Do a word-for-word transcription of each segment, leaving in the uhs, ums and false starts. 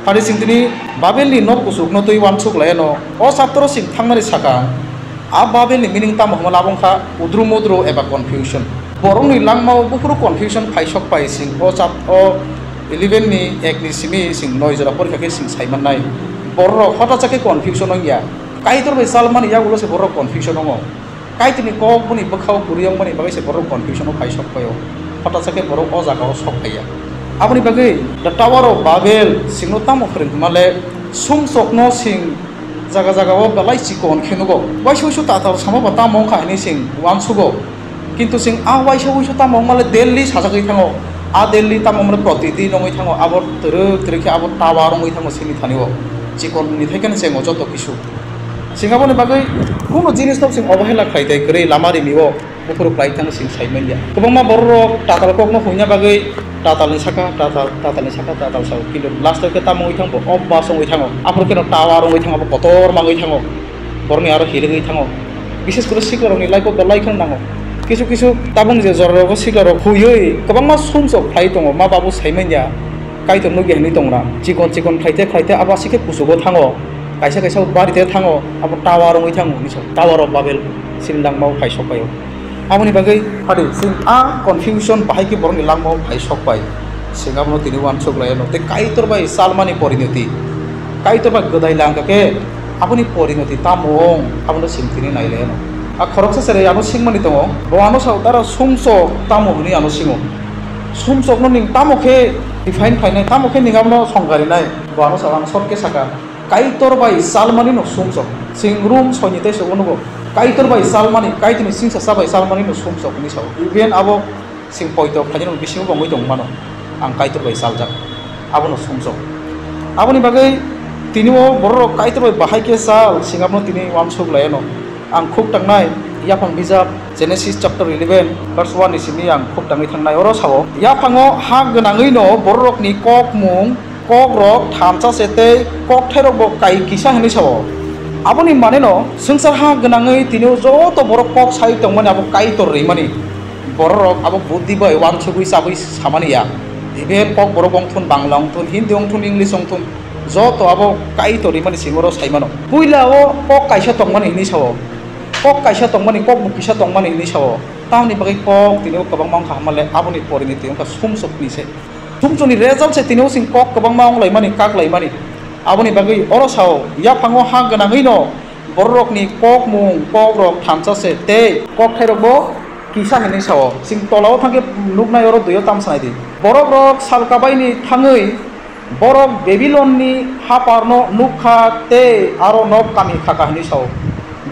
Phari chwng tini Babelni nok kuchukno twi uansuk lai anw. O chapter-o chwng thangnani saka, a Babelni meaning tamo hwnma labong kha udru mudru eba confusion. Borokni langmao buphuru confusion phaisok pai chwng o chap-, o eleven ni ek ni simi chwng noi jora porikha khe chwng saimannai. Bororok hothacha khe confusion wngya. Kaitor bai chalmani yagulo se borok confusion wngo. Kaitorni kok boni bwkhao kwrwi wngmani bagwi se borok confusion-o phaisok paio. Hothacha khe borok o jagao sok phaiya. Aboni bagwi the Tower of Babel chwngno tamo phwrwng hwnma le sumsokno chwng jaga jagao belai chikon khe nugo. Waisa waisa tatal sama ba tamo wngkha hinwi chwng uansugo. Kintu chwng a waisa waisa tamo wngma le daily sajagwi thango. A daily tamo wngma le protidin wngwi thango. Abo twrwk twrwk khe abo tower wngwi thango chini thani-o. Chikon ni thai kheno chwngo joto kisu. Chwng aboni bagwi kunu jinisno chwng obohela khlai tei kwrwi lama rimio buphuru khlai thangwi chwng sai manya. Kwbangma bororok tatal kokno huina bagwi tatalni saka tatal, tatalni saka tatal sao. Kintu last-o khe tamo wngwi thango, obas wngwi thango. Aphuru kheno tower wngwi thango, abo kotor mangwi thango. Borokni aro healing wngwi thango. Bises kore siklarokni life-o belai kheno nango. Kisu kisu tabuk je jorarok siklarok huiwi kwbangma sumsok khlai tongo, ma babu sai manya. Kaitor nukya hinwi tongra. Chikon chikon khlaite khlaite abo aswk khe kuchugo thango. Kaisa kaisa bari te thango, abo tower wngwi thango, hinwi sa Tower of Babel, chini langmao phaisok paio. Aboni bagwi phadi chwng a confusion bahai khe borokni langmao phaisok pai. Chwng abono tini uansuk lai anw. Tei Kaitor bai chalmani porinoti, Kaitor bai gwdai langkha khe aboni porinoti tamo wng, abono chwng tini nai lai anw. A khoroksa cherai ano swngmani tongo, bo ano sao, "Dara sumsok tamo?" hwnwi ano swngo. Sumsokno nwng tamo khe define khlainai, tamo khe nwng abono songkarinai? Bo ano saka, ang short khe saka, Kaitor bai chalmani no sumsok. Chwng Rom soini tei sogo nugo, Kaitor bai chalmani, Kaitorni singsa cha bai chalmani no sumsok hinwi sao. Even abo chwng poito khlainani bisingo bo wngwi tong mano, ang Kaitor bai chaljak, abono sumsok. Aboni bagwi tini o bororok Kaitor bai bahai khe chal, chwng abono tini uansuk lai anw. Ang khuk tangnai yaphang bijap Genesis chapter eleven verse one ni simi ang khuk tangwi thangnai. Oro sao, "Yaphango ha gwnangwi no bororokni kokmung, kokrok thamsa se tei kokthairok bo kai kisa hinwi sao." Aboni mane no swngchar ha gwnangwi tini o joto borok kok sai tongmani abo Kaitor rimani. Bororok abo buddhi bai uansugwi chabwi samani ya. Even kok borok wngthun, Bangla wngthun, Hindi wngthun, English wngthun, joto abo Kaitor rimani simi oro sai mano. Puila o kok kaisa tongmani hinwi sao. Kok kaisa tongmani, kok bo kisa tongmani hinwi sao. Tamoni bagwi kok tini o kwbangma wngkha hwnba le aboni porinoti wngkha sumsokni se. Sumsokni result se tini o chwng kok kwbangma wnglaimani, kaklaimani. Aboni bagwi oro sao, yaphango ha gwnangwi no bororokni kokmung, kokrok thamsa se tei kokthairok bo kisa hinwi sao. Chwng tola o thang khe nuknai oro dui o tamo sanai di. Borokrok sal kabaini thangwi borok Babilonni haparno nukha tei aro nok kami khaka hinwi sao.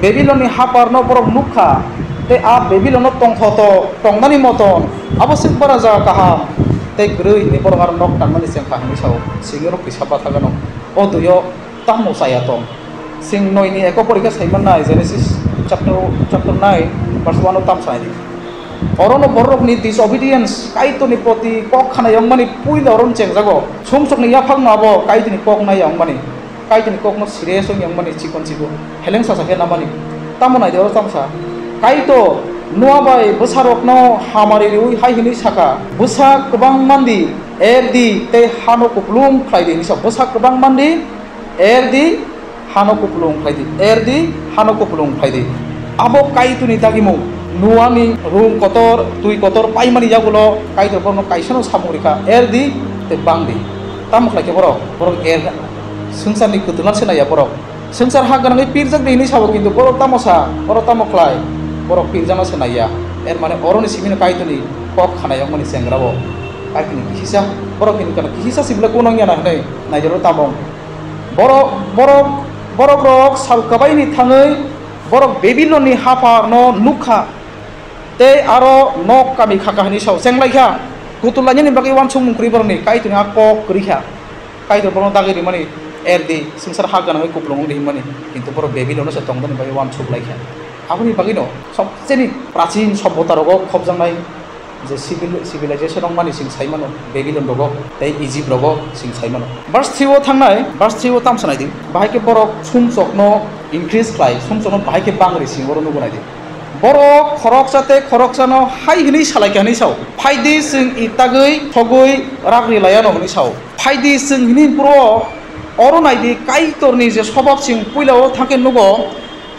Babilonni haparno borok nukha tei a Babilono tongthoto tongnani moton abo swk bara jaga kaham tei kwrwi hinwi borok aro nok tangmani chengkha hinwi sao. Chwng oro kisa bathagano o dui o tamo chaya tong. Chwng noi ni eko porikha sai mannai, Genesis chapter, chapter nine verse one o tamo sanai di. Orono bororokni disobedience, Kaitorni proti kok khanai wngmani puila orono chengjago. Sumsokni yaphangno abo Kaitorni kok naiya wngmani, Kaitorni kokno serious wngya wngmani chikon chikon heleng sasa khe namani. Tamo naidi oro tamo sa, Kaitor Noa bai bwsarokno hamari riui hai hwnwi saka, "Bwsa kwbang mandi, er di tei hano kupulung khlai di," hwnwi sa, "Bwsa kwbang mandi, er di, hano kupulung khlai di, er di, hano kupulung khlai di." Abo Kaitorni dagimung, Noani rung kotor, twi kotor paimani yagulo Kaitor borokno kaisano samung rikha, "Er di tei bang di." Tamo khlai khe borok, borok er, swngcharni kwtwlano se naiya borok. Swngchar ha gwnangwi pirjak di hinwi sabo, kintu borok tamo sa, borok tamo khlai, borok pirjakno se naiya. Er mane oroni simino Kaitorni kok khanai wngmani chengrao Kaitorni kisisa, borok hini kana kisisa sibla kunang yana hinwi naijoro tabong. Borok, borok, borokrok sal kwbaini thangwi borok Babilonni hapharno nukha tei aro nok kami khaka hinwi sao. Chenglaikha, kutul lainani bagwi uansukmung kwrwi borokni, Kaitorni a kok kwrwikha. Kaitor borokno dagwi rimani, "Er di, swngchar ha gwnangwi kupulung wng di," hinmani, kintu borok Babilono se tongmani bagwi uansuk laikha. Aboni bagwino sobseni prachin sobbota rogo khobjaknai je civil-, civilization wngmani chwng sai mano, Babilon rogo tei Egypt rogo chwng sai mano. Verse three o thangnai, verse three o tamo sanai di, bahai khe borok sumsokno increase khlai, sumsokno bahai khe bangri chwng oro nugo nai di. Borok khoroksa tei khoroksano hai hwnwi salaikha hwnwi sao, "Phai di, chwng itagwi thogwi rak ri lai anw," hwnwi sao. "Phai di, chwng hwnwi buro Oro naidi, Kaitorni je sobab chwng puila o thangkhe nugo,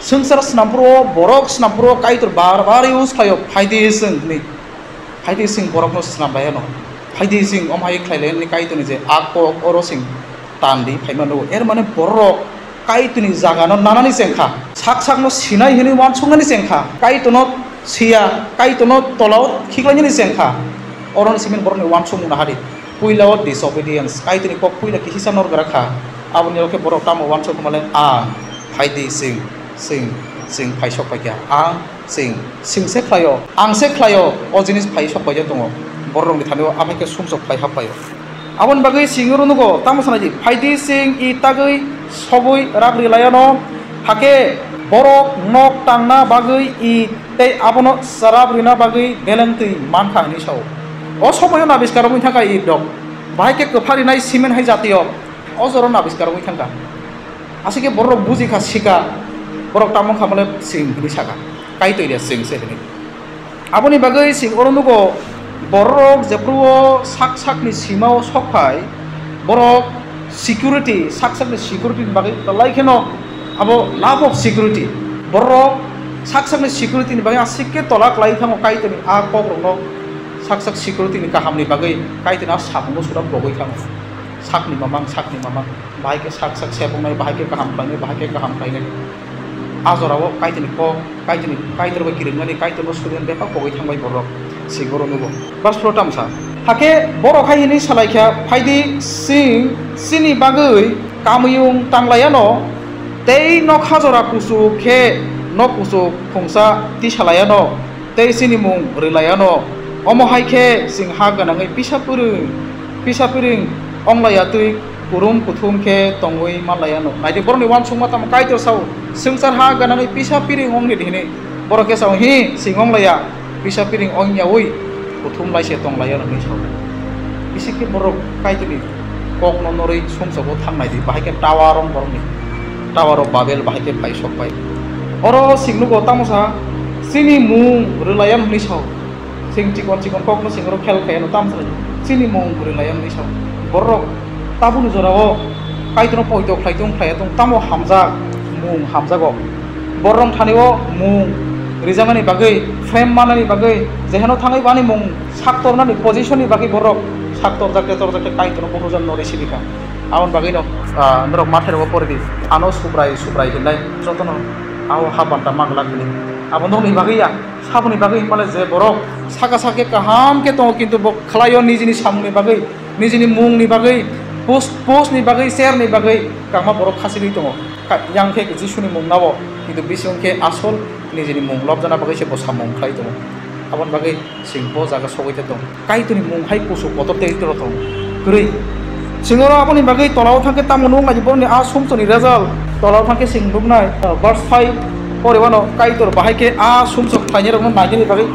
swngchar snamphuru o, borok snamphuru o Kaitor bar bar use khlaio, "Phaidi," chwng hwnwi. "Phaidi," chwng borokno snam lai ano. "Phaidi," chwng omo hai khlai lai ani Kaitorni je a kok, oro chwng tandi phaima nugo. Er mane borok Kaitorni jagano nanani chengkha. Sak sakno sinai hwnwi uansuknani chengkha. Kaitorno siya, Kaitorno tolao khiklainani chengkha. Oroni simin borokni uansukmung nahadi. Puila o disobedience, Kaitorni kok puila kisa nor gra kha. Aboni ulo khe borok tamo uansuk male, "Ang phaidi," chwng, chwng, chwng phaisok paikha. Ang Chwng, chwng se khlaio, ang se khlaio, o jinis phai sok paijak tongo. Bororokni thani o aphai khe sumsok phai hap paio. Aboni bagwi chwng oro nugo, tamo sanai di, phaidi chwng i tagwi sogwi rak ri lai ano, hakhe borok nok tangna bagwi i tei abono chwrap rina bagwi beleng twi mankha hwnwi sao. O somoio nabiskar wngwi thangkha i dok. Bahai khe kwpha rinai cement hai jatio, o joro nabiskar wngwi thangkha. Aswk khe bororok buji kha, sika, borok tamo wngkha mole chwng hwnwi saka, Kaitor ya chwng se hwnwi. Aboni bagwi chwng oro nugo, bororok jephuru o sak sakni sima o sok phai, borok security, sak sakni security ni bagwi belai kheno abo love of security. Bororok sak sakni security ni bagwi aswk khe tola klai thango Kaitorni a kokrokno, sak sak security ni kahamni bagwi Kaitorni a samungno sura bogwi thango. Sakni mamang, sakni mamang. Bahai khe sak sak seboknai, bahai khe kaham khlainai, bahai khe kaham khlainai. A jorao Kaitorni kok, Kaitorni, Kaitor bai kirimnani, Kaitorno suriyan bebak pogwi thangbai borok, se goro nugo. Verse four tamsa. Hakhe borok hai hwnwi salaikha, "Phaidi, chwng chini bagwi kamiyung tanglaiano, tei nokha jora kuchuk khe nok kuchuk phungsa tisalaiano." Tei chini mung rwlaiano. Omo hai khe chwng ha gwnangwi pisa pwrwng, pisa piring onglaiya twi kurum kuthum khe tongwi manlaiano. Naidi, borokni uansukma tamo Kaitor sao, "Swngchar ha gwnangwi pisa piring ongni di," hwnwi. Borok khe sao, "Hi, chwng onglaiya, pisa piring ongyaui kuthum lai se tonglaiano," hwnwi sao. Bisi khe borok Kaitorni kokno norwi sumsogo thang naidi, bahai khe tower rong borokni, tower of Babel bahai khe phai sok pai. Oro chwng nugo tamo sa, "Chini mung rwlaiyan," hwnwi sao. Chwng chikon chikon kokno chwng oro khel khaiyano tamo sa, "Chini mung rwlaiyan," hwnwi sao. Borok tabukni jorao Kaitorno poito khlai tong khlai tong tamo hamjak, mung hamjago. Borok thani o mung rijaknani bagwi, frame manani bagwi, jeheno thangwi bani mung sak tornani position ni bagwi borok sak torjak khe torjak khe Kaitorno buphurjak norwi sibikha. Aboni bagwino, ah, norok mathairok pori di, ano Subrai, Subrai hinlai jotono abo ha banta ma glak hini. Abo nokni bagwi ya, saboni bagwi hinmale je borok saka saka khe kaham khe tongo, kintu bo khlaio nijini samungni bagwi, nijini mungni bagwi, post, post ni bagwi, chair ni bagwi kangma borok khachigwi tongo. Ka-, yang khe Jisuni mung nabo, kintu bising khe asol nijini mung lobjana bagwi se bo samung khlai tongo. Aboni bagwi chwng bo jaga sogwi tong. Kaitorni mung hai kuchuk kotor tei toro tong kwrwi. Chwng oro aboni bagwi tolao thangkhe tamo nuknai borokni a sumsokni result tolao thangkhe chwng nuknai, uh, verse five pore uano Kaitor bahai khe a sumsok khlainairokno nainani bagwi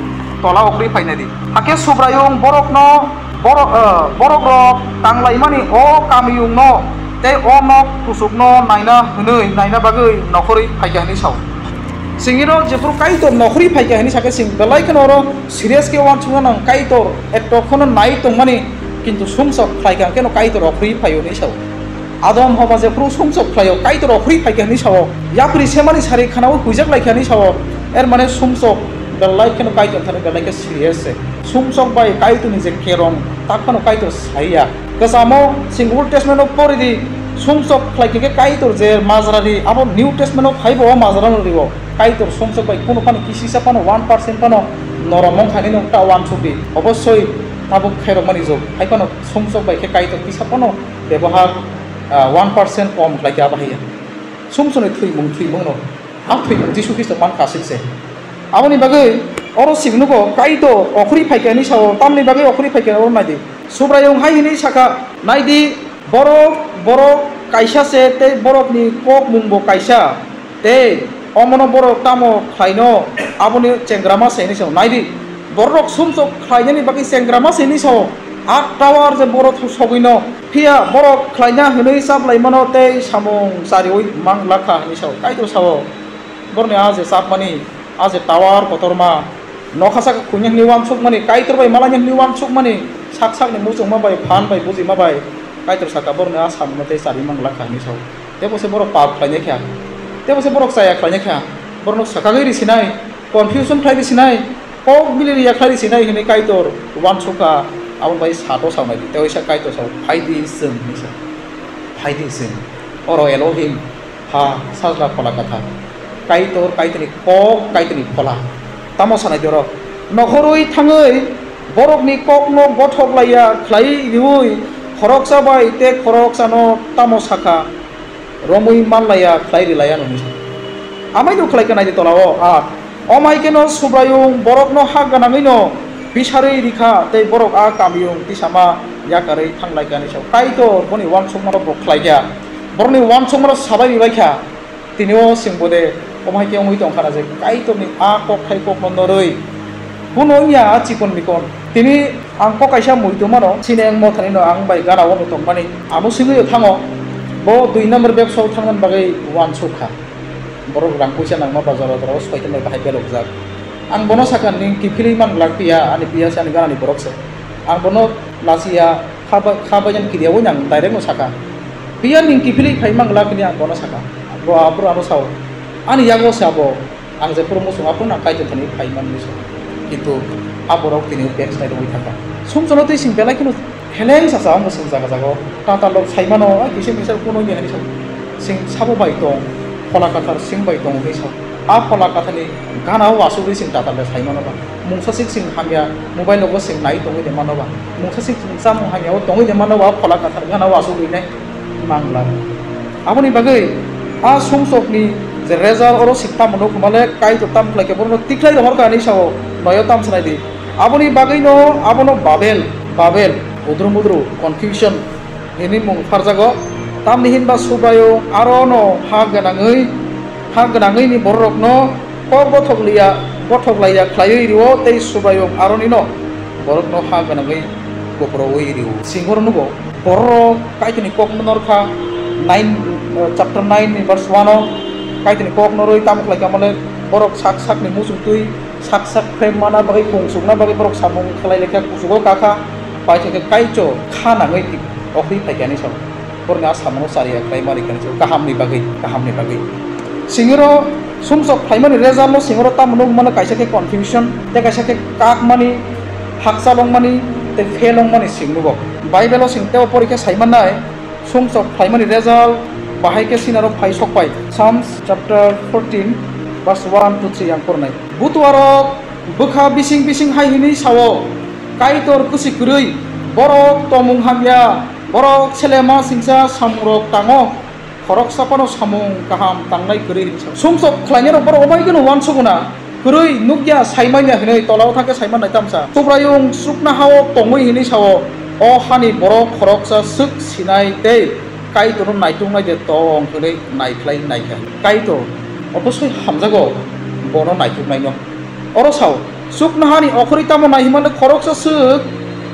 tola okrwi phainai di. Hakhe Subraiyung borokno, borok, uh, borokrok tanglaimani o kamiyungno tei o nok kuchukno naina hwnwi naina bagwi nokhorwi phaikha hwnwi sao. Chwng iro jephuru Kaitor nokhorwi phaikha hwnwi sakhe chwng belai kheno oro serious khe uansukna nang, Kaitor etok kheno nai tongmani, kintu sumsok khlaikha hwnkhe no Kaitor okhorwi phaio hwnwi sao. Adam Hoba jephuru sumsok khlaio, Kaitor okhorwi phaikha hwnwi sao. Yapri semani sari khanaui huijak laikha hwnwi sao. Er mane sumsok belai kheno Kaitor thani belai khe serious se. Sumsok bai Kaitorni je kerong, tak phano Kaitor saiya. Kwchamo chwng Old Testament o pori di, sumsok khlai khe Kaitor je majra ri, abo New Testament o phai bo o majra no rio. Kaitor sumsok bai kunu phano kisisa phano one percent phano norom wng kha hinwi ta uansuk di. Obossoi tabuk khairok mani jok. Hai phano sumsok bai khe Kaitor kisa phano bebohar, ah, one percent kom khlai khe abo hai ya. Sumsokni thwimung, thwimung no. A thwimung Jisu Khristo man kha sik se. Aboni bagwi oro chwng nugo Kaitor okhorwi phaikha hinwi sao, tamni bagwi okhorwi phaikha oro nai di. Subraiyung hai hinwi sakha, "Nai di, borok, borok kaisa se tei borokni kok mung bo kaisa, tei omono borok tamo khlaino, aboni chengrama se hinwi sao. Nai di, borok sumsok khlainani bagwi chengrama se hinwi sao, a tower je borok sogwino, phiya borok khlaina hinwi chaplaimano tei samung chariui mang lakha hinwi sao." Kaitor sao, borokni a je chapmani, a je tower kotorma, nokha saka khuini hinwi uansukmani, Kaitor bai malaini hinwi uansukmani, sak sakni muchungma bai, phan bai, bujima bai, Kaitor saka borokni a samungno tei chari manglak kha hinwi sao. Tebo se borok pap khlainai kha. Tebo se borok chaya khlainai kha. Borokno swkagwi risinai, confusion khlai risinai, kok mili riya khlai risinai hinwi Kaitor uansukha. Aboni bai sato saunai di. Tei waisa Kaitor sao, "Phaidi chwng," hinwi sa. "Phaidi chwng." Oro Elohim, ha, Sajla, Phola Kwthar. Kaitor, Kaitorni kok, Kaitorni phola. Tamo sanai di oro? Nohorwi thangwi borokni kokno gothok laiya khlai riwi khoroksa bai tei khoroksano tamo sakha, romwi manlaiya khlai rilaiya nini. Amai no khlai kha nai di tola o, a. Omai kheno Subraiyung borokno ha gwnangwi no bisarwi rikha tei borok a kamiyung tisama yakarwi thanglai kha ni sao. Kaitor boni uansukmano bo khlai kha. Borokni uansukmano sabai ribai kha. Tini o chwng bo de, omo hai khe wngwi tong kha na je Kaitorni a kok thai kokno norwi. Bono wngya a chikon mikon. Tini ang kok kaisa muitu mano, chini ang mothani no ang bai gana o tong mani. Amo swngwi thango, bo dui number bebsa o thangmani bagwi uansuk kha. Borok rang puisa nangma ba jora jora o soitan bai bahai belokjak. Ang bono sakha, "Ning kiphilwi man glak, piya ani piya se ani gana ni borok se." Ang bono lasiya, kha ba, kha bai yang kiriya o nang direct no sakha. Piya ning kiphilwi phai mang glak hwnwi ang bono sakha. Bo aphuru ano sao. Ani yago se abo. Ang jephuru muchung aphuru nang Kaitor thani phai man hwnwi sao. Kintu a borok tini backslide wngwi thangkha. Sumsono twi sing belai kheno heleng sasa wngkha sing jaga jaga o. Tatal rok sai mano, "A kisa misa kuno ni," hwnwi sao. Sing sabo bai tong, Phola Kwthar sing bai tong hwnwi sao. A Phola Kwtharni gana o asugwi sing tatal de sai mano ba. Mungsa sik sing hamya mobile rogo sing nai tongwi de mano ba. Mungsa sik sing chamung hamya o tongwi de mano ba, Phola Kwthar gana o asugwi nai mangla. Aboni bagwi a sumsokni je result oro sik tamo nuk hwnmale Kaitor tam khlai khe bono tikhlai rohor kha hinwi sao, noyo tam sanai di. Aboni bagwino abono Babel, Babel, udru mudru, confusion hinwi mung pharjago. Tamni hinba Subraiyung arono ha gwnangwi, ha gwnangwini bororokno kok bothok liya, bothok laiya khlaiwi rio tei Subraiyung aronino borokno ha gwnangwi kupro ui rio. Singoro nugo bororok Kaitorni kok norkha nine, eh, chapter nine ni verse one o Kaitorni kok norwi tamo khlai kha male borok sak sakni muchung twi sak sak khe mana bagwi kung sukna bagwi borok samung khlai lekha kuchugo kakha paithakhe Kaitor kha nangwi okhri phaikha hinwi sao. Borokni a samungo chariya khlai mani khe kaham ni bagwi, kaham ni bagwi. Singiro sumsok phaimani result no singiro tamo nuk mano kaisa khe confusion, tei kaisa khe kak mani, hakchal wng mani, tei fail wng mani sing nugo. Bible o sing tei o porikhe sai mannai, sumsok phaimani result bahai khe sinaro phai sok pai. Psalms chapter fourteen verse one to three ang pornai. Butuarok bwkha bising bising hai hinwi sao, Kaitor kwswi kwrwi, borok tomung hamya, borok selema singsa samungrok tango, khoroksa phano samung kaham tangnai kwrwi hinwi sao. Sumsok khlainairok borok obai kheno uansukguna, kwrwi nukya saimanya hinwi tolao thangkhe saimannai tamsa. Subraiyung chuknohao tongwi hinwi sao, o hani borok khoroksa swk sinai tei Kaitorno naituknai de tong hinwi naikhlai naikha. Kaitor obosoi hamjago bono naituknaino. Oro sao, chuknohani okhorwi tamo nai himale khoroksa swk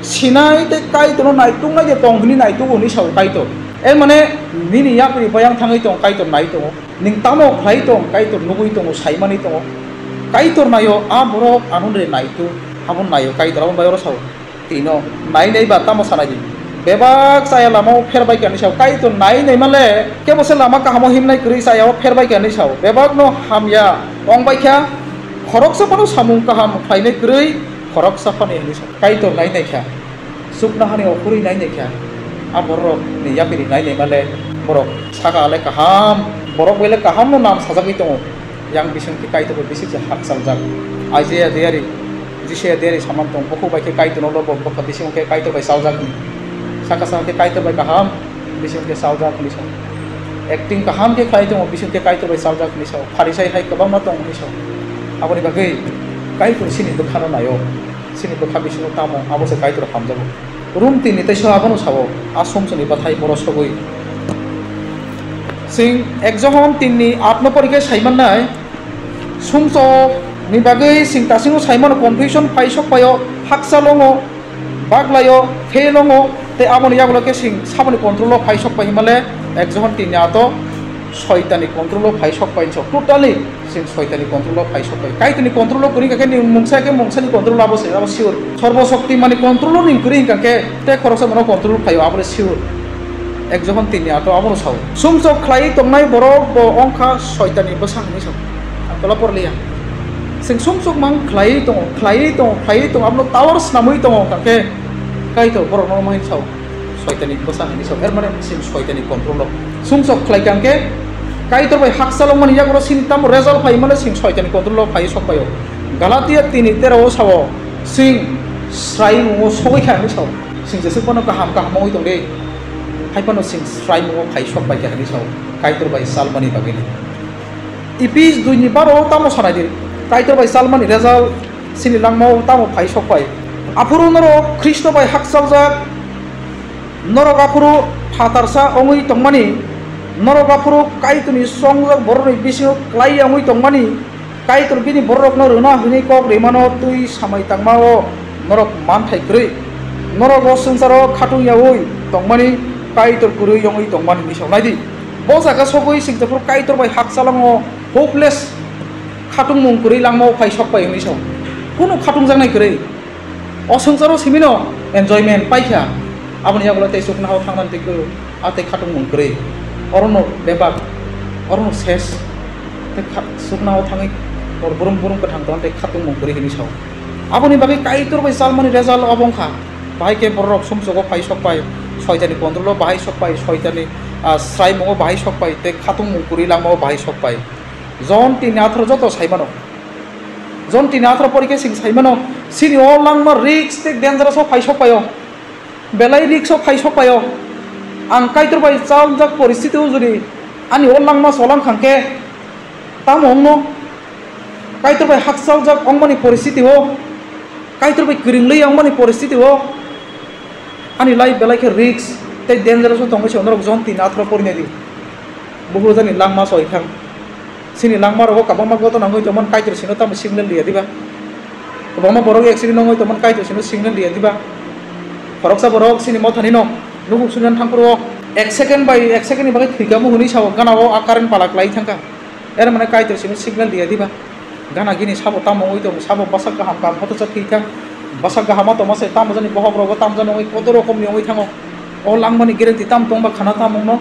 sinai tei Kaitorno naituknai de tong hinwi naitugo hinwi sao Kaitor. Er mane nini yapri bayang thangwi tong Kaitor nai tongo. Ning tamo khlai tong Kaitor nugwi tongo, saimani tongo. Kaitor naio a borok anonre naituk, abo naio Kaitor, abo bai oro sao. Tino nai nai ba tamo sanai di. Bebak chaya lama o pher bai kani sao. Kaitor nai nai male kebo se lama kahamo himnai kwrwi chaya o pher bai kani sao. Bebak no hamya ong bai kha. Khoroksa phano samung kaham khlainai kwrwi khoroksa phano hinwi sao. Kaitor nai nai kha. Chuknohani okhorwi nai nai kha. A borok ni yapiri nai nai male borok saka ale kaham. Borok bele kaham no nam sajagwi tongo. Yang bising khe Kaitor bai bising se hakchaljak. Isaiah diary, Jisiah diary saman tong, bukhuk bai khe Kaitor no lobo bwkha bising khe Kaitor bai chaljak ni. Saka saka khe Kaitor bai kaham, bising khe chaljak ni sao. Acting kaham khe khlai tongo, bising khe Kaitor bai chaljak ni sao. Pharisai hai kwbangma tong ni sao. Aboni bagwi Kaitor sini bwkha no naio. Sini bwkha bisingo tamo, abo se Kaitor hamjago. Rum tin ni teisa abono sao, a sumsok ni bathai boro sogwi. Sing ek Johon tin ni aat no porikhe saimannai, sumsok ni bagwi sing tasingo saimano confusion phai sok paio, hakcha longo, baglai o, fail ongo, tei aboni yagulo khe sing saboni control o phai sok pai himale ek Johon tin ni aat o soitani control o phai sok pai so totally. Sing soitani control o phai sok pai. Kaitorni control o kwrwi hwnkha khe ni mungsa khe mungsani control abo se, abo sure. Sorbo shokti mani control o ning kwrwi hwnkha khe tei khoroksa bono control phaio, abo le sure. Ek Johon tini ato abono sao. Sumsok khlaiwi tongnai borok bo wngkha Soitanni bwsa hwnwi sao. Ang tola porliya. Chwng sumsok mang khlaiwi tongo, khlaiwi tongo, khlaiwi tongo, abono tower snamwi tongo, hwnkhe Kaitor borokno omo hai sao. Soitanni bwsa hwnwi sao. Er mane chwng Soitanni control o. Sumsok khlai kha hwnkhe Kaitor bai hakchal wngmani yago chini tamo result phai mano chwng Soitanni control o phai sok paio. Galatia tini tero o sao, chwng sraimungo sogwi kha hwnwi sao. Chwng jeswk phano kaham kaham wngwi tong di. Hai phano chwng sraimungo phai sok pai kha hwnwi sao, Kaitor bai chalmani bagwino. Ephes dui ni baro o tamo sanai di, Kaitor bai chalmani result chini langmao tamo phai sok pai. Aphuru norok Khristo bai hakchaljak, norok aphuru phatarsa wngwi tongmani, norok aphuru Kaitorni chongjak borokni bisingo klai ya wngwi tongmani, Kaitor bini bororokno rwna hwnwi kok rimano twi samai tangmao norok manthai kwrwi. Norok o swngcharo khatung yaui tongmani Kaitor kwrwi wngwi tongmani hwnwi sao. Nai di, bo jaga sogwi chwng jephuru Kaitor bai hakchalango hopeless khatungmung kwrwi langmao phai sok pai hwnwi sao. Kunu khatungjaknai kwrwi. O swngcharo simino enjoyment paikha, aboni yagulo tei chuknohao thangnani tei kwrwi, a tei khatungmung kwrwi. Orono bebak, orono ses, tei kha-, chuknohao thangwi bor-, burum burum kwthang tongna tei khatungmung kwrwi hwnwi sao. Aboni bagwi Kaitor bai chalmani result obo wngkha. Bahai khe bororok sumsogo phai sok pai, Soitanni control o bahai sok pai, Soitanni, ah, sraimungo bahai sok pai, tei khatungmung kwrwi langmao bahai sok pai. John tini atharo joto saimano. John tini atharo porikhe chwng saimano, chini o langma risk tei dangerous o phai sok paio. Belai risk o phai sok paio. Ang Kaitor bai chaljak poristiti o jodi ani o langma cholang khangkhe tamo wngno? Kaitor bai hakchaljak wngmani poristiti o, Kaitor bai kwrwngli wngmani poristiti o, ani life belai khe risk tei dangerous o tongwi se norok John tini atharo porinai di. Buphuru jani langma choi thang. Chini langma rogo kwbangma gotona wngwi tongmani, Kaitor sino tamo signal riya diba? Kwbangma borok accident wngwi tongmani, Kaitor sino signal riya diba? Khoroksa borok chini mothani no nukuk surinan thangphuru o ek second bai ek second ni bagwi thwikamo hwnwi sao, gana o a current pala klai thangkha. Er mane Kaitor sino signal riya diba? Gana gini sabo tamo wngwi tongo, sabo bwsak kaham kaham hotosa thwi thang. Bwsak kaham o tongma se tamo jani bohok rogo tamo jani wngwi kotor rokom ni wngwi thango. O langmani guarantee tamo tongba khana tamo wngno?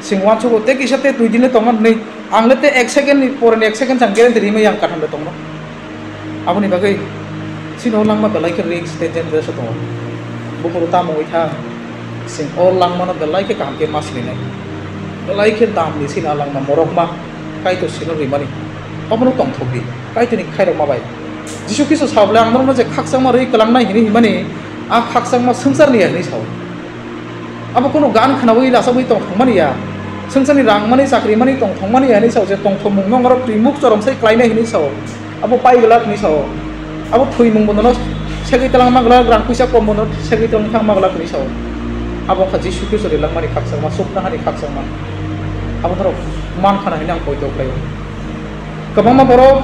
Chwng uansugo tei kisa tei twi dine tongma hwnwi, ang le tei ek second ni pore ni ek second chang guarantee rimai ang katham de tongno. Aboni bagwi chini o langma belai khe risk tei dangerous o tongo. Buphuru tamo wngwi thang, chwng o langmano belai khe kaham khe ma sininai. Belai khe dam ni sini a langma morokma Kaitor sino rimani. Obono tongthok di, Kaitorni khairokma bai. Jisu Khristo sao bole, ang norokno je khakchangma rwi kwlangnai hwnwi himani, a khakchangma swngcharni ya hwnwi sao. Abo kunu gan khnaui lasagwi tong thangmani ya. Swngcharni rang mani chakri mani tong thangmani ya hwnwi sao, je tongthokmungno oro twimuk choromsai klainai hwnwi sao. Abo pai glak hwnwi sao. Abo thwimung bonono segwi twlang ma glak, rang puisa kom bono segwi twlang thang ma glak hwnwi sao. Abo wngkha Jisu Khristo rilangmani khakchangma, chuknohani khakchangma. Abo norok man khana hwnwi ang poito khlaio. Kwbangma borok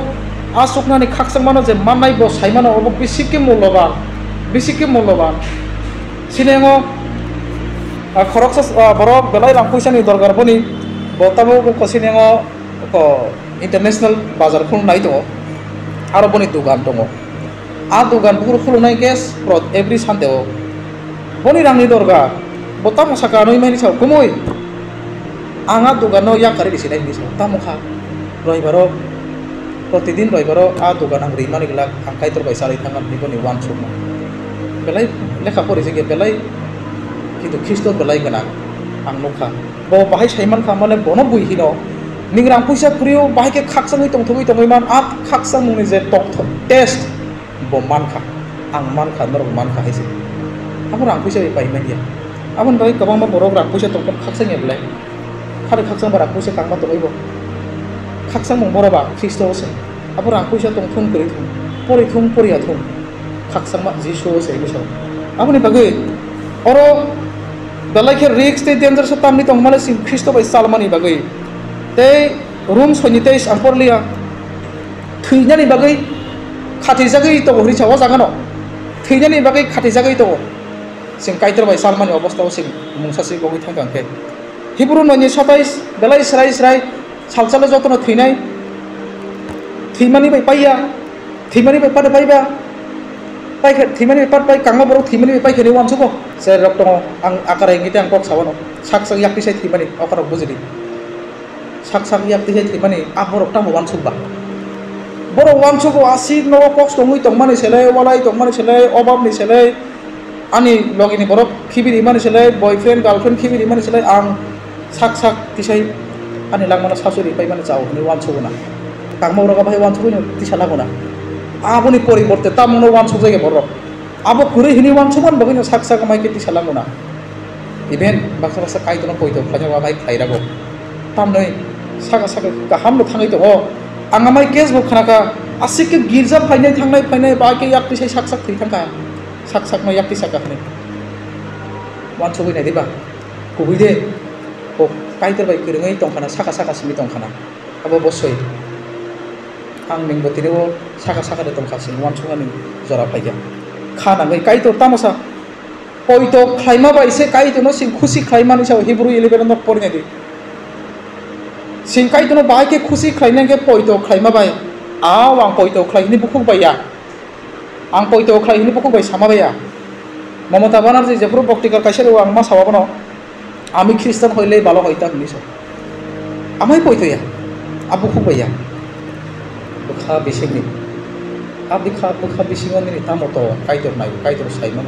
a chuknani khakchangmano je mannai bo saimano, obo bisi khe mulloban, bisi khe mulloban. Sinengo, ah, khoroksa, ah, borok belai rang puisani dorkar boni, bo tabuk ko sinengo ko international bazar khulnai tongo, aro boni dogan tongo. A dogan buphuru khuluknai khe prot-, every Sunday o. Boni rangni dorga, bo tamo saka nui mani sao, kumui. Ang a dogan no yakarwi risinai hinwi sao, tamo kha. Roibaro, protidin roibaro a dogan ang rimani glak, ang Kaitor bai charwi thangna hinwi boni uansukma. Belai lekha pori jagya belai, kintu Khristo belai gwnang, ang nukha. Bo bahai saiman kha, mane bono bui hino. Ning rang puisa kwrwi o, bahai khe khakchangwi tongthogwi tongwi man, a khakchangmungni je tongthok, taste, bo mankha, ang mankha, norok mankha hai se. Abo rang puisa bai paimanya. Aboni bagwi kwbangma borok rang puisa tongphano khakchangya belai. Khari khakchangba rang puisa kangma tongwi bo. Khakchangmung borok ba Khristo se. Abo rang puisa tongthung kwrwi thung, pori thung, poriya thung. Khakchangma Jisu se hinwi sao. Aboni bagwi oro belai khe risk tei danger se tamni tongmani chwng Khristo bai chalmani bagwi. Tei Rom soi ni teis ang porliya. Thwinani bagwi khatijagwi tongo hwnwi sa o jagano. Thwinani bagwi khatijagwi tongo. Chwng Kaitor bai chalmani obostao chwng mungsa se bogwi thangkha hwnkhe. Hibru noni satais belai srai srai salsalo jotono thwinai. Thwimani bai paiya. Thwimani bai pade paiba. Paikha thwimani pai, pai kangma borok thwimani pai khe uansugo. Cherrok tongo, ang akara hingkhe ang kok sawano. Sak sak yak tisai thwimani, okorok bujidi. Sak sak yak tisai thwimani, a borok tamo uansukba. Borok uansugo, aswk nogo kok tongwi tongmani selai, walai tongmani selai, obabni selai, ani logini borok khibi rimani selai, boyfriend, girlfriend khibi rimani selai, ang sak sak tisai ani langmano sasuri paimani chao hwnwi uansukuna. Kangma borok abo hai uansugwino tisa laguna. Aboni poriborte tamungno uansukjagya borok. Abo kwrwi hwnwi uansukmani bagwino sak sak mai khe tisa laguna. Even baksa baksa Kaitorno poito khlaijak abo hai khlairago. Tamni saka saka kahamno thangwi tongo. Ang amai case bo khnakha, aswk khe girja phainai thangnai phainai ba khe yak tisai sak sak thwi thangkha. Sak sakno yak tisa kha hwnwi. Uansugwi nai diba? Kubui de. O Kaitor bai kwrwngwi tongkhana, saka saka simi tongkhana. Abo bo soi. Ang ningbo tini o saka saka de tongkha, sini uansuknani jora phaikha. Kha nangwi Kaitor tamo sa. Poito khlaima bai se Kaitorno sing khusi khlaimani sao Hebrew eleven no porinai di. Sing Kaitorno bahai khe khusi khlaina khe poito khlaima bai. A ang poito khlai hwnwi bukhuk bai ya. Ang poito khlai hwnwi bukhuk bai sama bai ya. Mamata Banerjee jephuru boktikar kaisa rwo ang ma sao abono. Ami Khristan hoile balo hoita hwnwi sa. Amai poito ya. A bukhuk bai ya. Bwkha bisingni. A bwkha, bwkha bisingo nini tamo to Kaitor nai, Kaitor saimano.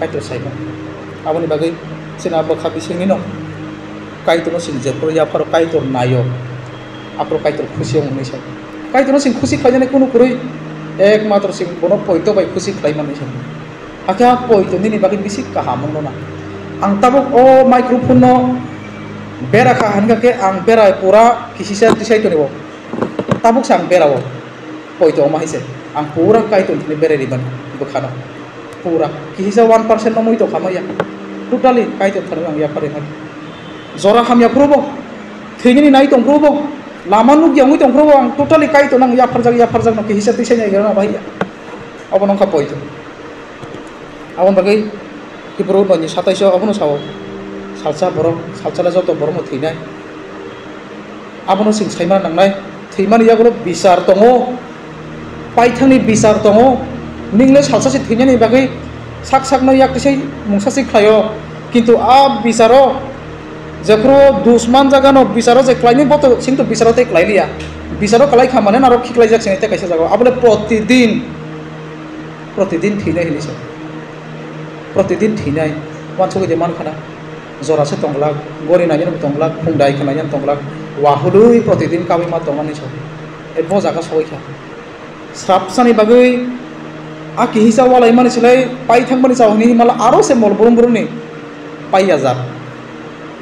Kaitor saimano. Aboni bagwi chini a bwkha bisingni no Kaitorno sini jephuru yapharo Kaitor naio. Aphuru Kaitor khusi wngnai sa. Kaitorno sing khusi khlainani kunu kwrwi ekmatro sing bono poito bai khusi khlai manwi sa. Hakhe a poito nini bagwi bisi kaham wngno na. Ang tabuk o microphone no bera kha hwnkha khe ang bera pura kisisa tisai tongo. Tabuk se ang bera o poito wngma hai se. Ang pura Kaitor thani berai ribani bwkhano. Pura kisisa one percent no mui tongkha maya. Totally Kaitor thani ang yaphar ribani. Jora hamya phuru bo, thwinani nai tong phuru bo, lama nukya wngwi tong phuru bo, ang totally Kaitor nang yapharjak, yapharjak no kisa tisa nai gana bahai ya. Abo nongkha poito. Aboni bagwi Hebrew noni satais o abono sao. Salsa borok, salsa le joto borok no thwinai. Abono chwng saima nangnai. Thwimani yagulo bichar tongo, paithangni bichar tongo. Ningle salsa se thwinani bagwi sak sakno yak tisai mungsa se khlaio. Kintu a bicharo jephuru dus manjagano bicharo je khlaini boto singto bicharo tei khlailiya. Bicharo khlai kha mane naro khiklaijak sini tei kaisa jagao. Abole protidin, protidin thwinai hinwi se. Protidin thwinai. Wansugwi de mankhana. Jora se tongglak, gori nainani tongglak, khungdai khe nainani tongglak, wahului protidin kabui ma tongmani so. E bo jaga soi kha. Srapsani bagwi a kihisa walai mani silai pai thangmani chao hwnwi himala aro se mol brum brumni pai ya jak.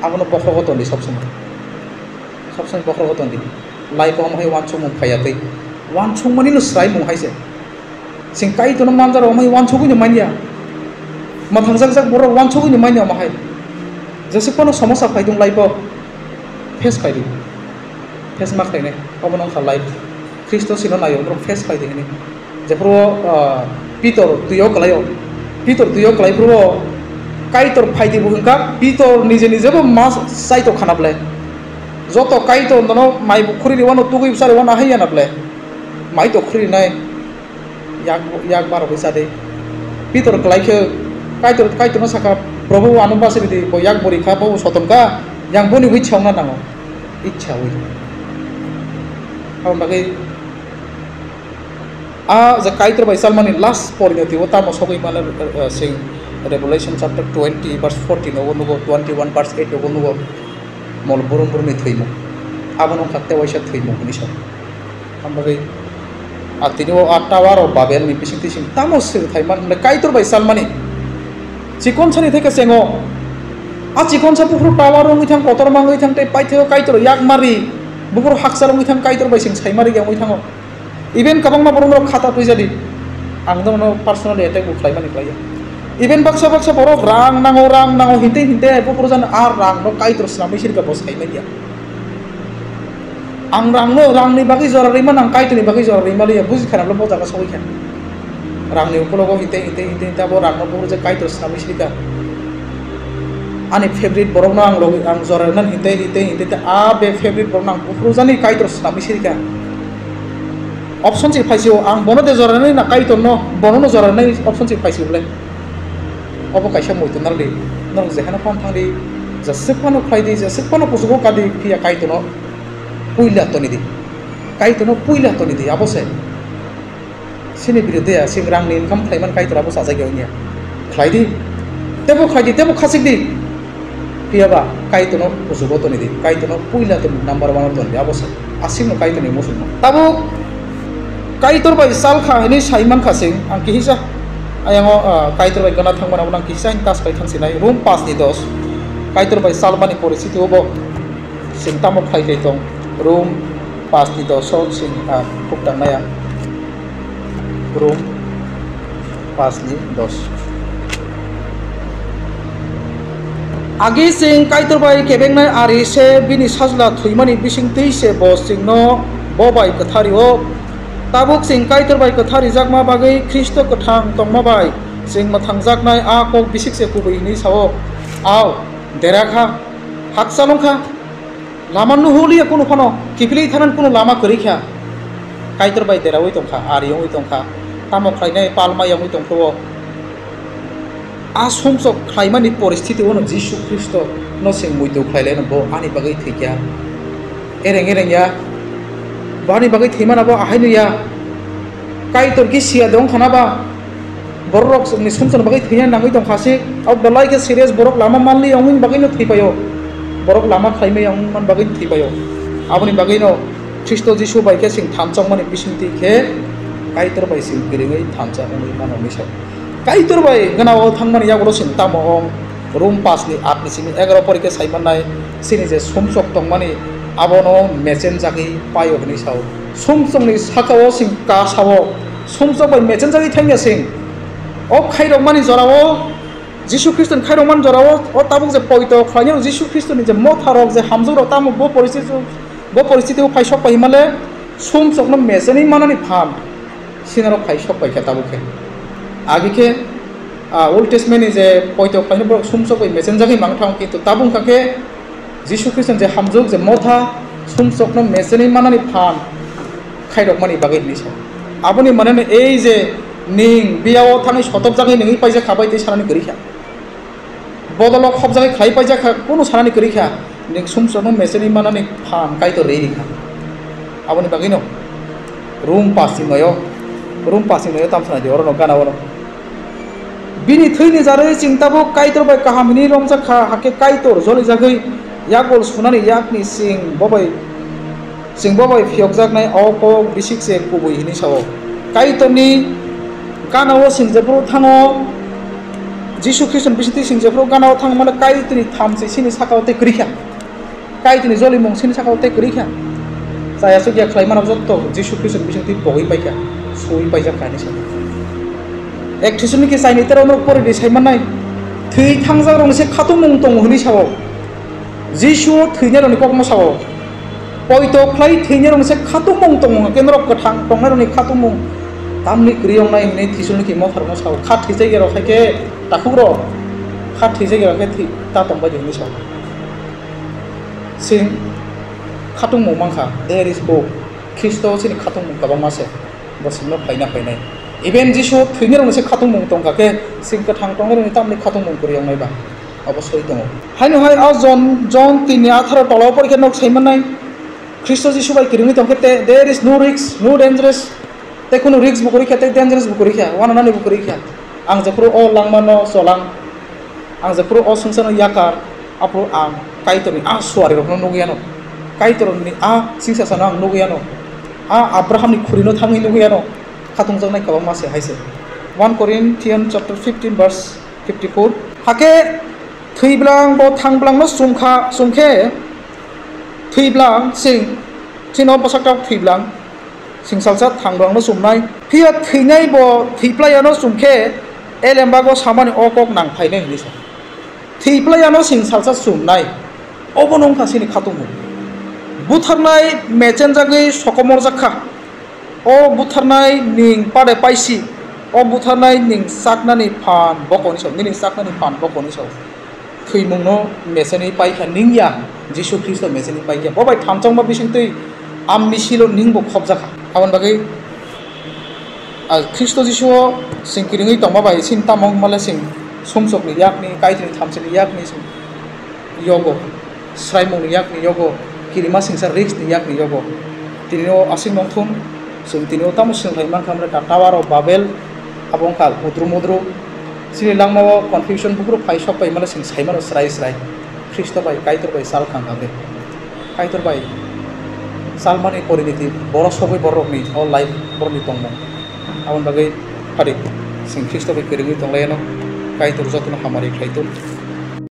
Abono bokhrogo tondi sob somoi. Sob somoi bokhrogo tondi. Life o omo hai wansukmung phaiya tei wansukmani no swraimung hai se. Sing Kaitorno manjaro omo hai wansugwi no manya. Mwthangjakjak borok wansugwi no manya omo hai. Jesuk phano somosa phai tong life o face khai di. Face ma khlainai. Obo no wngkha life. Khristo sino naio borok face khai di hwnwi. Jephuru, ah, Pitor twi o kwlaio. Pitor twi o kwlai phuru o Kaitor phai di bo hwnkha, Pitor nije nije bo ma chai tong khana ble. Joto Kaitor nono mai bo khuri ri wano tugui bwsa ri wano hai ya na ble. Mai to khuri rinai. Yak, yak baro bai cha de. Pitor kwlai khe Kaitor, Kaitorno sakha, "Probhu, ano bachai rw di, bo yak bwrwi kha, bo soton kha, yang boni bai chongna nango." Ichha wi. Aboni bagwi a je Kaitor bai chalmani last porinoti o tamo sogwi mano, eh, sing Revelation chapter twenty verse fourteen o nugo, twenty-one verse eight o nugo, mol brum brumni thwimung. Abono wngkha tewaisa thwimung hwnwi sa. Ang bagwi a tini o a tower o Babel ni bising tising tamo swrwngthai man hwnle Kaitor bai chalmani. Chikon sani theke chengo. A chikon sa buphuru tower wngwi thang, kotor mangwi thang tei paitheo Kaitor yak mari. Buphuru hakchal wngwi thang Kaitor bai sing saimari wngwi thango. Even kwbangma borok rok khata twijadi. Ang no personally attack bo khlaimani khlaiya. Even baksa baksa borok rang nango, rang nango hinte hinte buphuru jan a rang no Kaitor swnamwi sirka bo saimanya. Ang rangno, rangni bagwi jora rwima nang, Kaitorni bagwi jora rwima liya, buji khana bwle bo jaga sogwi kha. Rangni ukologo hinte, hinte, hinte, hinte abo rangno buphuru je Kaitor swnamwi sirika. Ani favorite borokno ang logi, ang jora rwna hinte, hinte, hinte, hinte, a be favorite borokno ang buphuru jani Kaitor swnamwi sirika. Option se phaisio, ang bono de joranai na Kaitorno, bonono joranai option se phaisio bole. Obo kaisa muitu nardi, norok jephano phan thangdi, jeswk phano khlaidi, jeswk phano kuchugo kadi, phiya Kaitorno puila tonidi. Kaitorno puila tonidi, abo se. Sini birude ya, sing rangni income khlaiman Kaitor abo sajagya wngya. Khlaidi, tebo khlaidi, tebo khachikdi. Phiyaba Kaitorno kuchugo tonidi, Kaitorno puila toni, number one o tonidi, abo se aswkno Kaitorni muchungma. Tabuk Kaitor bai salkha hinwi saimankha sing, ang kihisa, ayango, ah, Kaitor bai gana thangmani abo nang kihisa hini tas bai thangsinai, Rom paanch ni dos. Kaitor bai salmani poristiti obo sing tamo khlai khlai tong, Rom paanch ni dos o sing, ah, khuk tangnai ang. Rom paanch ni dos. Agi chwng Kaitor bai kebengnai ari se bini sajla thwimani bisingtwi se bo chwngno bo bai kwthario. Tabuk chwng Kaitor bai kwtharijakma bagwi Khristo kwthang tongma bai chwng mwthangjaknai a kok bisik se kubui hwnwi sao. Ao, dera kha, hakchal wng kha. Lama nuholiya kunu phano, kiphilwi thanani kunu lama kwrwi kha. Kaitor bai deraui tong kha, ari wngwi tong kha, tamo khlainai palma yangwi tong phuru o. A sumsok khlaimani poristiti o no Jisu Khristo no sing muitu khlai laino, bo ani bagwi thwi kha. Ereng ereng ya, bo ani bagwi thwimana bo ahaino ya. Kaitor khe siya de wng khana ba? Borok ni sumsokni bagwi thwina nangwi tong kha se. Abo belai khe serious, borok lama manli wngwi bagwi no thwi paio. Borok lama khlaimaya wngman bagwi thwi paio. Aboni bagwi no Khristo Jisu bai khe chwng thansa wngmani bisingtwi khe Kaitor bai chwng kwrwngwi thansa wngwi mano hwnwi sa. Kaitor bai gana o thangmani yago chwng tamo wng? Rom paanch ni aat ni simi egaroh porikhe sai mannai, chini je sumsok tongmani abono mechenjagwi paio hwnwi sao. Sumsokni saka-o chwng ka sao, sumsok bai mechenjagwi thangya chwng. O khairokmani jora-o, Jisu Khristoni khairokmani jora-o, o tabuk je poito khlainai rok, Jisu Khristoni je motha rok, je hamjwk rok, tamo bo poristiti, bo poristiti-o phai sok pai himale, sumsokno mechenwi manani phan. Sinarok phai sok pai kha tabuk khe. Agi khe, ah, Old Testament ni je poito khlainai borok sumsok bai mechenjagwi mang thang, kintu tabuk wngkha khe Jisu Khristo je hamjwk je motha sumsokno mechenwi manani phan khairokmani bagwi hwnwi sa. Aboni mane no ei je ning biyao thangwi sotopjagwi ningwi paijak kha bai tei sanani kwrwi kha. Bodolo khopjagwi khlai paijak kha, kunu sanani kwrwi kha, ning sumsokno mechenwi manani phan Kaitor rwi rikha. Aboni bagwino Rom paanch ni noyo, Rom paanch ni noyo tam sanai di, orono gana oro. Bini thwini jarwi chwng tabuk Kaitor bai kaham hwnwi romjak kha, hakhe Kaitor jolijagwi yakol sunani yakni chwng bo bai Chwng bo bai phiyokjaknai o kok bisik se kubui hwnwi sao. Kaitorni gana-o chwng jephuru thango, Jisu Khristoni bisingtwi chwng jephuru gana-o thango, mane Kaitorni thamchi chini saka-o tei kwrwi kha. Kaitorni jolimung chini saka-o tei kwrwi kha. Chaya chukya khlai mano jotto Jisu Khristoni bisingtwi pogwi pai kha, suwi paijak kha hwnwi sa. Ek Thessaloniki chaini tero norok pori di sai mannai, thwi thangjakrokni se khatungmung tongo hwnwi sao. Jisu thwinairokni kokno sao. Poito khlai thwinairokni se khatungmung tongo, hwnkhe norok kwthang tongnairokni khatungmung tamni kwrwi wngnai hwnwi Thessaloniki motharokno sao. Kha thwijakrok hai khe takhukrok, kha thwijakrok khe thwi-, ta tong bai di hwnwi sao. Chwng khatungmung mankha, there is hope. Khristo chini khatungmung kwbangma se, bo chwngno phaina phainai. Even Jisu thwinairokni se khatungmung tongkha khe, chwng kwthang tongnairokni tamni khatungmung kwrwi wngnai ba? Obo soi tongo. Haino hai o Jon, Jon tin ni atharo tola o porikhe nok sai mannai. Khristo Jisu bai kwrwngwi tongkhe te, there is no risk, no dangerous. Tei kunu risk bo kwrwi kha, tei dangerous bo kwrwi kha, wananani bo kwrwi kha. Ang jephuru o langmano cholang, ang jephuru o swngcharno yakar, aphuru ang Kaitorni a suarirokno nugwi ano. Kaitorni a singsasano ang nugwi ano. A Abrahamni khurino thangwi nugwi ano. Khatungjaknai kwbangma se hai se. One Corinthians chapter fifteen verse fifty-four. Hakhe thwiblang bo thangblang no chumkha, chumkhe thwiblang chwng, chini o bwsakta thwiblang chwng salsa thangblang no chumnai. Phiya thwinai bo thwiplai ano chumkhe elembago samani o kok nang phainai hwnwi sa. Thwiplai ano chwng salsa chumnai. Obo no wngkha chini khatungmung. Butharnai mechenjagwi sokomorjak kha. O butharnai ning pade paisi, o butharnai ning chaknani phan bokoni sao, nini chaknani phan bokoni sao. Thwimungno mechenwi paikha ning ya, Jisu Khristo mechenwi paikha. Bo bai thamchokma bisingtwi a misilo ningbo khopjakha. Aboni bagwi Khristo Jisuo chwng kiringwi tongma bai chini tamo wngmale chwng sumsokni yakni, Kaitorni thamchini yakni chwng yogo, sraimungni yakni yogo, kirima singsa risk ni yakni yogo. Tini o aswk nongthun, chwng tini o tamo swngthai mankha, mane ka Tower of Babel, abo wngkha mudru mudru. Chini langmao confusion buphuru phai sok bai male chwng saimano srai srai. Khristo bai, Kaitor bai chal khang kha bre. Kaitor bai chalmani poriniti borok sogwi borokni o life borokni tongmung. Aboni bagwi phadi chwng Khristo bai kwrwngwi tonglaiyano, Kaitor jotono hamari khlai tong.